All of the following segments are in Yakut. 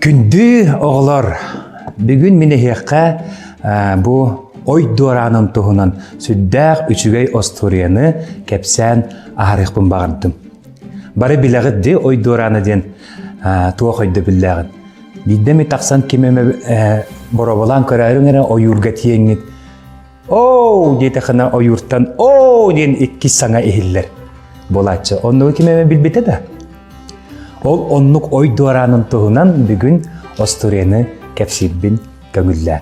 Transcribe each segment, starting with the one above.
Күндү оҕолор, бүгүн мин эһиэхэ бу ой дуораанын туһунан сүрдээх үчүгэй остуоруйаны кэпсээн аһарыахпын баҕардым. Бары билэҕит дии ой дуораана диэн туох өйдөбүллээҕин. Биирдэ эмит тахсан ким эмэ боробулаан көрөөрүҥ эрэ ойуурга тиийэҥҥит Оо диэтэххинэ ойууртан оо диэн иккис саҥа иһиллэр буолааччы. Оннугу ким эмэ билбитэ да. Ол оннук ой дуораанын туһунан бүгүн остуоруйаны кэпсиирбин көҥүллээ.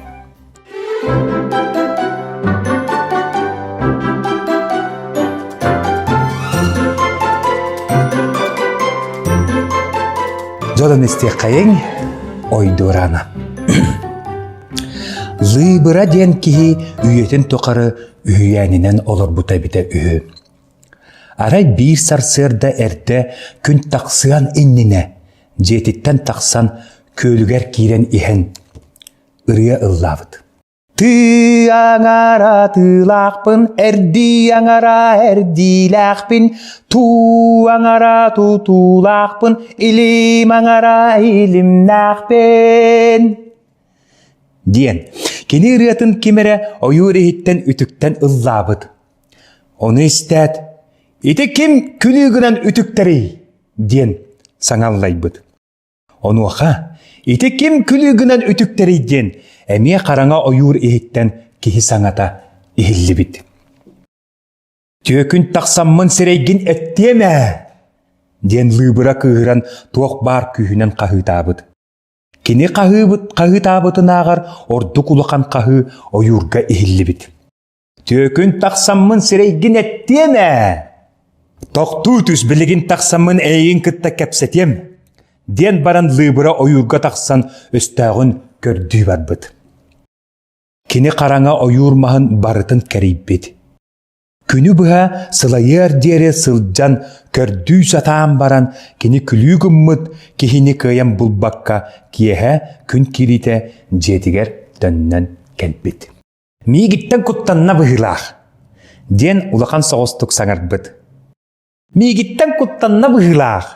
Дьолун истиэххэйиҥ ой дуораана. Лыыбыра диэн киһи үйэтин тухары үһүйээнинэн олорбута эбитэ үһү. Арай биир сарсыарда эрдэ күн тахсыан иннинэ дьиэтиттэн тахсан күөлүгэр киирэн иһэн ырыа ыллаабыт. Тыы аҥара тыылаахпын, эрдии аҥара эрдиилээхпин, туу аҥара тутуулаахпын, илим аҥара илимнээхпин. Диэн кини ырыатын ким эрэ ойуур иһиттэн үтүктэн ыллаабыт. Ону истээт, «Ити ким күлүү гынан үтүктэрий?» диэн саҥа аллайбыт. Онуоха «Ити ким күлүү гынан үтүктэрий?» диэн эмиэ хараҥа ойуур иһиттэн киһи саҥата иһиллибит. «Түөкүн тахсаммын сирэйгин эттиэм ээ!» диэн лыыбыра кыыһыран туох баар күүһүнэн хаһыытаабыт. Кини хаһыыбыт хаһыытаабытынааҕар ордук улахан хаһыы ойуурга иһиллибит. «Түөкүн тахсаммын сирэйгин эттиэм ээ! Тохтуу түс билигин тахсаммын эйигин кытта кэпсэтиэм!» диэн баран лыыбыра ойуурга тахсан өстөөҕүн көрдүү барбыт. Кини хараҥа ойуур маһын барытын кэрийбит. Күнү быһа сылайыар диэри сылдьан көрдүү сатаан баран кини күлүү гыммыт киһини кыайан булбакка киэһэ күн киириитэ дьиэтигэр төннөн кэлбит. «Миигиттэн куттанна быһыылаах» диэн улахан соҕустук саҥарбыт. «Миигиттэн куттанна быһыылаах»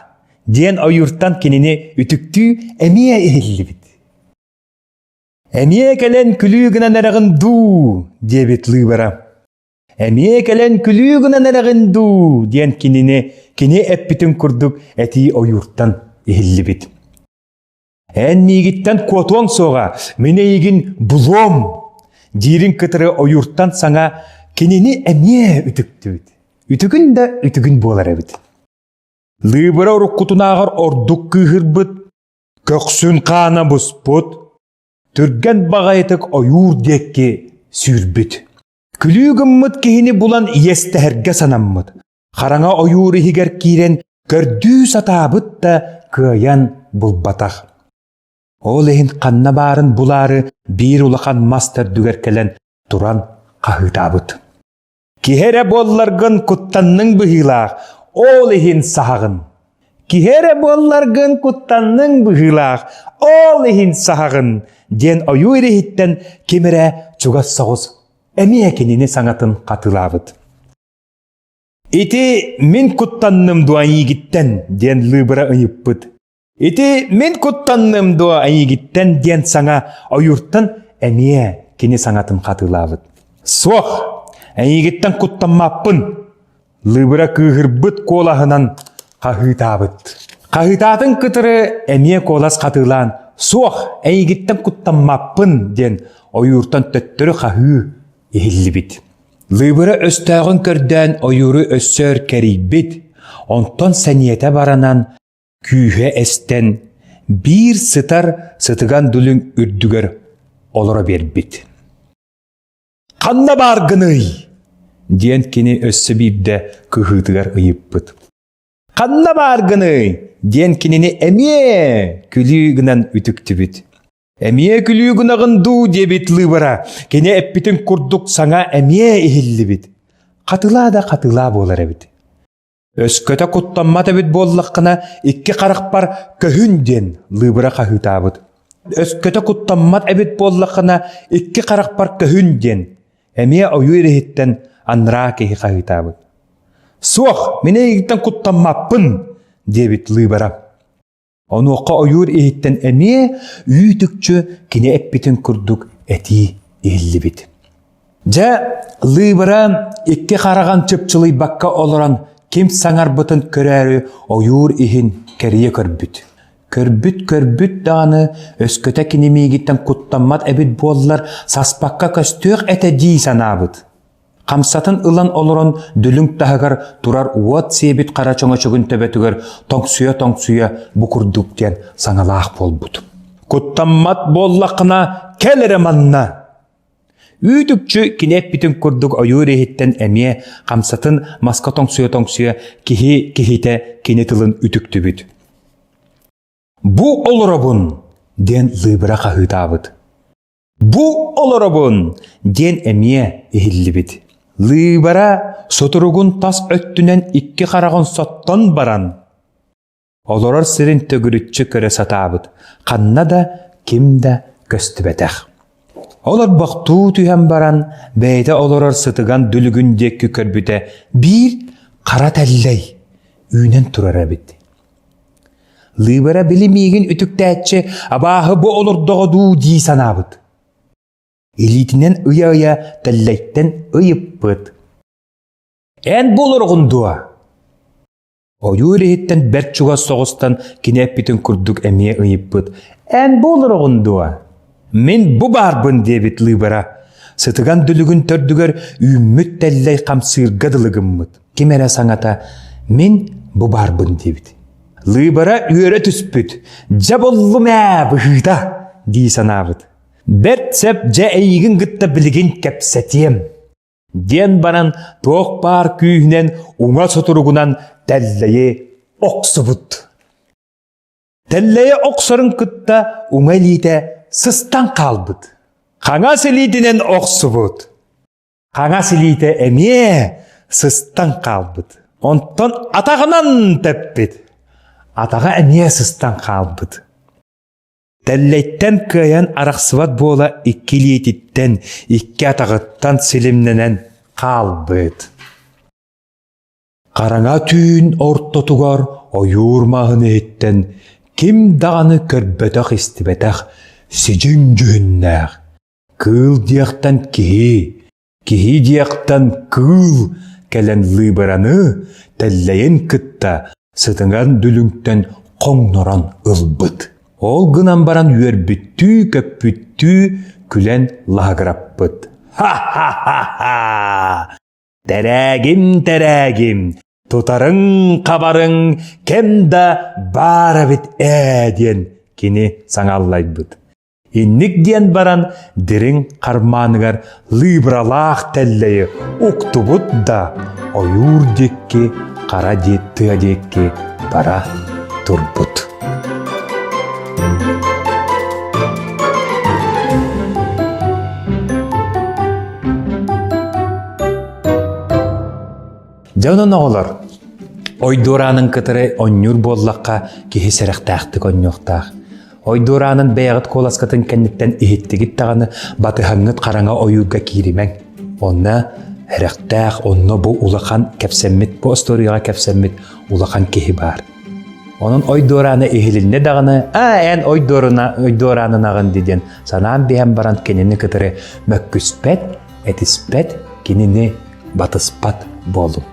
диэн ойууртан кинини үтүктүү эмиэ иһиллибит. «Эмиэ кэлэн күлүү гынан эрэҕин дуу?» диэбит Лыыбара. «Эмиэ кэлэн күлүү гынан эрэҕин дуу?» диэн кинини кини эппитин курдук этии ойууртан иһиллибит. «Эн миигиттэн куотуоҥ суоҕа, мин эйигин булуом!» диирин кытары ойууртан саҥа кинини эмиэ үтүктүбүт. Үтүгүн да үтүгүн буолар эбит. Лыыбыра уруккутунааҕар ордук кыыһырбыт, көхсүн хаана буспут, түргэн баҕайытык ойуур диэки сүүрбүт. Күлүү гыммыт киһини булан иэстэһэргэ санаммыт. Хараҥа ойуур иһигэр киирэн көрдүү сатаабыт да кыайан булбатах. Ол иһин ханна баарын булаары биир улахан мас төрдүгэр кэлэн туран хаһыытаабыт. Киһи эрэ буолларгын куттанныҥ быһыылаах, ол иһин саһаҕын. Киһи эрэ буолларгын куттанныҥ быһыылаах, ол иһин саһаҕын, диэн ойуу ириһиттэн ким эрэ чугас соҕус эмиэ кинини саҥатын хатылаабыт. Ити мин куттанным дуо эйигиттэн диэн лыыбыра ыйыппыт. Ити мин куттанным дуо эйигиттэн диэн саҥа ойууртан эмиэ кини саҥатын хатылаабыт. Суох, эйигиттэн куттаммаппын Лыыбыра кыыһырбыт куолаһынан хаһыытаабыт. Хаһыытаатын кытары эмиэ куолас хатыылаан «Суох, эйигиттэн куттаммаппын» диэн ойууртан төттөрү хаһыы иһиллибит. Лыыбыра өстөөҕүн көрдөөн ойууру өссө өр кэрийбит, онтон сэниэтэ баранан, күүһэ эстэн, биир сытар сытыган дүлүҥ үрдүгэр олоро биэрбит. «Ханна бааргыный?» диэн кини өссө биирдэ кыһыытыгар ыйыппыт. «Ханна бааргыный?» диэн кинини эмиэ күлүү гынан үтүктүбүт. «Эмиэ күлүү гынаҕын дуу?» диэбит Лыыбара. Кини эппитин курдук саҥа эмиэ иһиллибит. Хатылаа да хатылаа буолар эбит. Өскөтө куттаммат эбит буоллаххына, икки харахпар көһүн диэн Лыыбыра хаһыытаабыт. Өскөтө куттаммат эбит буоллаххына, икки харахпар көһүн диэн эмиэ ойуу ириһиттэн анараа киһи хаһыытаабыт. Суох, мин эйигиттэн куттаммаппын, диэбит Лыыбара. Онуоха ойуур иһиттэн эмиэ үүт-үкчү кини эппитин курдук этии иһиллибит. Дьэ, Лыыбыра икки хараҕын чыпчылыйбакка олорон ким саҥарбытын көрөөрү ойуур иһин кэрийэ көрбүт. Көрбүт-көрбүт даҕаны өскөтө кини миигиттэн куттаммат эбит буоллар саспакка көстүөх этэ дии санаабыт. Хамсатын ылан олорон дүлүҥ таһыгар турар уот сиэбит хара чөҥөчөгүн төбөтүгэр тоҥсуйа-тоҥсуйа бу курдук диэн саҥалаах буолбут. Куттаммат буоллаххына кэл эрэ манна! Үүт-үкчү кини эппитин курдук ойуур иһиттэн эмиэ хамсатын маска тоҥсуйа-тоҥсуйа киһи киһитэ кини тылын үтүктүбүт. «Бу олоробун!» диэн Лыыбыра хаһыытаабыт. «Бу олоробун!» диэн эмиэ иһиллибит. Лыыбара сутуругун тас өттүнэн икки хараҕын соттон баран, олорор сирин төгүрүччү көрө сатаабыт, ханна да ким да көстүбэтэх. Олорбохтуу түһэн баран, бэйэтэ олорор сытыган дүлүгүн диэки көрбүтэ биир хара тэллэй үүнэн турар эбит. Лыыбара били миигин үтүктээччи абааһы бу олордоҕо дуу дии санаабыт. Илиитинэн ыйа-ыйа тэллэйтэн ыйыппыт. «Эн бу олороҕун дуо?» Ойуур иһиттэн бэрт чугас соҕустан кини эппитин курдук эмиэ ыйыппыт. «Эн бу олороҕун дуо?» «Мин бу баарбын» диэбит Лыыбара. Сытыган дүлүгүн төрдүгэр үүммүт тэллэй хамсыырга дылы гыммыт. Ким эрэ саҥата «Мин бу баарбын» диэбит. Лыыбара үөрэ түспүт. «Дьэ буллум ээ, быһыыта!» дии санаабыт. «Бэрт сөп дьэ эйигин кытта билигин кэпсэтиэм» диэн баран туох баар күүһүнэн уҥа сутуругунан тэллэйи охсубут. Тэллэйи охсорун кытта уҥа илиитэ сыстан хаалбыт. Хаҥас илиитинэн охсубут. Хаҥас илиитэ эмиэ сыстан хаалбыт. Онтон атаҕынан тэппит. Атаҕа эмиэ сыстан хаалбыт. Тэллэйтэн кыайан арахсыбат буола икки илиититтэн, икки атаҕыттан силимнэнэн хаалбыт. Хараҥа түүн ортотугар ойуур маһын иһиттэн ким даҕаны көрбөтөх-истибэтэх сидьиҥ дьүһүннээх, кыыл диэхтэн киһи, киһи диэхтэн кыыл кэлэн лыыбыраны тэллэйин кытта сытыган дүлүҥтэн хоҥнорон ылбыт. Ол гынан баран үөрбүттүү-көппүттүү күлэн лаһыгыраппыт. «Ха-ха-ха-ха! Тэрээгим, тэрээгим, тутарыҥ-хабарыҥ кэм да баар эбит ээ диэн кини саҥаллайбыт. Инник диэн баран дириҥ хармааныгар лыыбыралаах тэллэйи уктубут да ойуур диэки хара тыа диэки бара турбут. Дьэ онон оҕолор, ойдуораанын кытары онньуур буоллахха киһи сэрэхтээхтик онньуохтаах. Ойдуораанын бэйэҕит куоласкытын кэнниттэн иһиттигит даҕаны батыһаҥҥыт хараҥа ойуурга кииримэҥ. Онно эрэхтээх, онно бу улахан кэпсэммит, бу остуоруйаҕа кэпсэммит улахан киһи баар. Онон ойдуорааны иһилиннэ даҕаны, аа эн ойдуораанынаҕын диэн санаан биһэн баран кинини кытары мөккүспэт, этиспэт, кинини батыспат буолуҥ.